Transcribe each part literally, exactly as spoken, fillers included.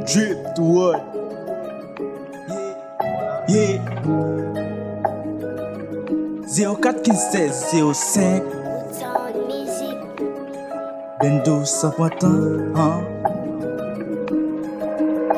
Drip to what? Yeah. Zewo kat kenz sèz zewo senk. Bendo san pran tan, han.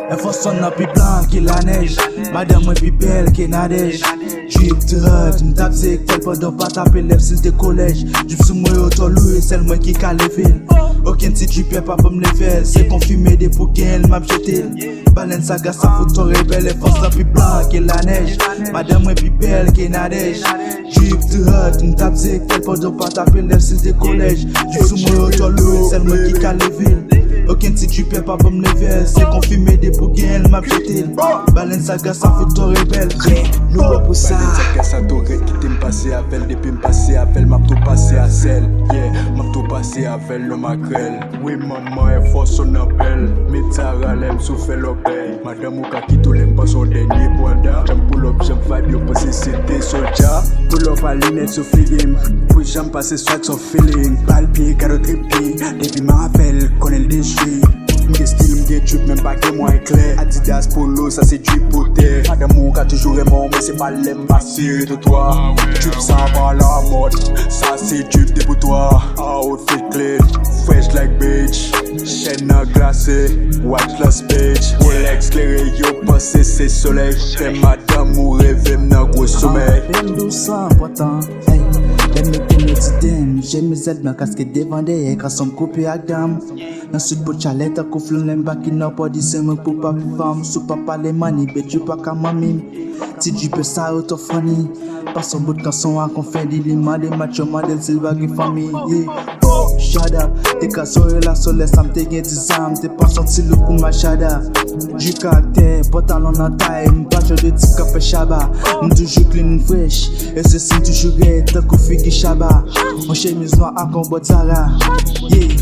Air Force One nan pi blan ke lanèj. Madanm mwen pi bèl ke Nadèj. Drip too hard, m t ap zek fè l pandan w pa tape lèv si l te kolèj. Drip sou mwen yo twò lou, e sèl mwen ki ka leve l. Okenn ti dripè pa ban m leve l. Se konfime depi w gen l, m ap jete l. Balèn saga sa fout twò rebèl, Air Force lan pi blan ke lanèj. Madanm mwen pi bèl ke Nadèj. Drip too hard, m t ap zek fè l pandan w pa tape lèv si l te kolèj. Drip sou mwen yo twò lou, e sèl mwen ki ka leve l. Okenn ti dripè pa ban m leve l. Se konfime depi w gen l, m ap jete l. Balèn saga sa fout twò rebèl. Yeah, nou bon pou sa. Balèn saga sa tou rèd, kite m pase avè l. Depi m pase avè l, m ap tou pase a sèl. Yeah, m ap tou pase avè l, non makrèl. Wi manman, Air Force One nan bèl. Met sa ralè m sou fè lòbèy. Madanm ou ka kite w lè m panse w dènye pwanda. Janm pull up, janm vibe, yo panse se de sodja. Pull up a linèt sou figi m. Pou janm pase swag son feeling. Bal pye, gado trip pye. Depi m avè l, konnen l dechire. M gen stil, m gen drip, men m pa gen mwen klè. Adidas, polo, sa se drip pou tè. Madanm ou ka toujou renmen w, men se pa lè m pase twotwa. Drip sa pa lamòd, sa se drip depotwa. Outfit clean, fresh like beach. Chèn nan glase, watch lan speech. Rolex klere, yo panse se solèy. Fè madanm ou reve m nan gwo somèy. Bendo san pran tan, ey. Lè m mete meti den, jemizèt blan, kaskèt devan dèyè, krason m koupe ak dam. Nan sud bout chalè tankou flanm, lè m back in nan pòdi se mwen pou pa vivan. Si w pa pale money, bet you pa ka manmi m. Ti dripè sa yo twò funny. Pase yon bout kanson ak yon fendi, li mande match, yo mande l si l pa gen fanmi. Yeah. Oh, shut up. Te ka sore la sole sa m te gen dizan, m te pase yon ti look pou Machada. Drip karaktè, pantalon nan tay, m pa jwe de tip k ap fè chaba. M toujou clean, m fresh, e se si m toujou rèd tankou figi chaba. Yon chemiz nwa ak yon bòt Zara. Yeah.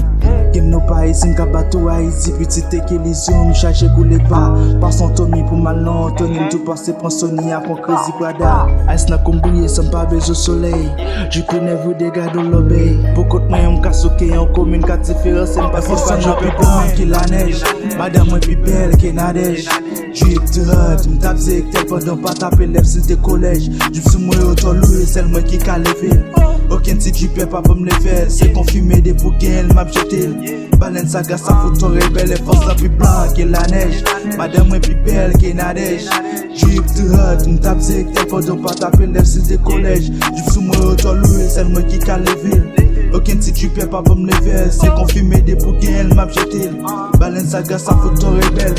Game nou pa izi, m ka bat ou Ayiti, pitit te ke li zo, m chaje koule pa. Pase yon Tommy pou m al nan yon Tony, m tou pase pran Sony ak yon Crazy Prada. Ice nan kou m briye san m pa bezwen solèy. Drip in everyday, gade w lòbèy. Pou kont mwen, m ka souke yon komin, ka diferanse m pase pa nan pi blan ke lanèj. Madanm mwen pi bèl ke Nadèj. Drip too hard, m t ap zek tèl pandan w pa tape lèv si l te kolèj. Drip sou mwen yo twò lou, e sèl mwen ki ka leve l. Okenn ti dripè pa ban m leve l. Se konfime depi w gen l, m ap jete l. Balèn saga sa fout twò rebèl, Air Force lan pi blan ke lanèj. Madanm mwen pi bèl ke Nadèj. Drip too hard, m t ap zek tèl pandan w pa tape lèv si l te kolèj. Drip sou mwen yo twò lou, e sèl mwen ki ka leve l. Okenn ti dripè pa ban m leve l. Se konfime depi w gen l, m ap jete l. Balèn saga sa fout twò rebèl.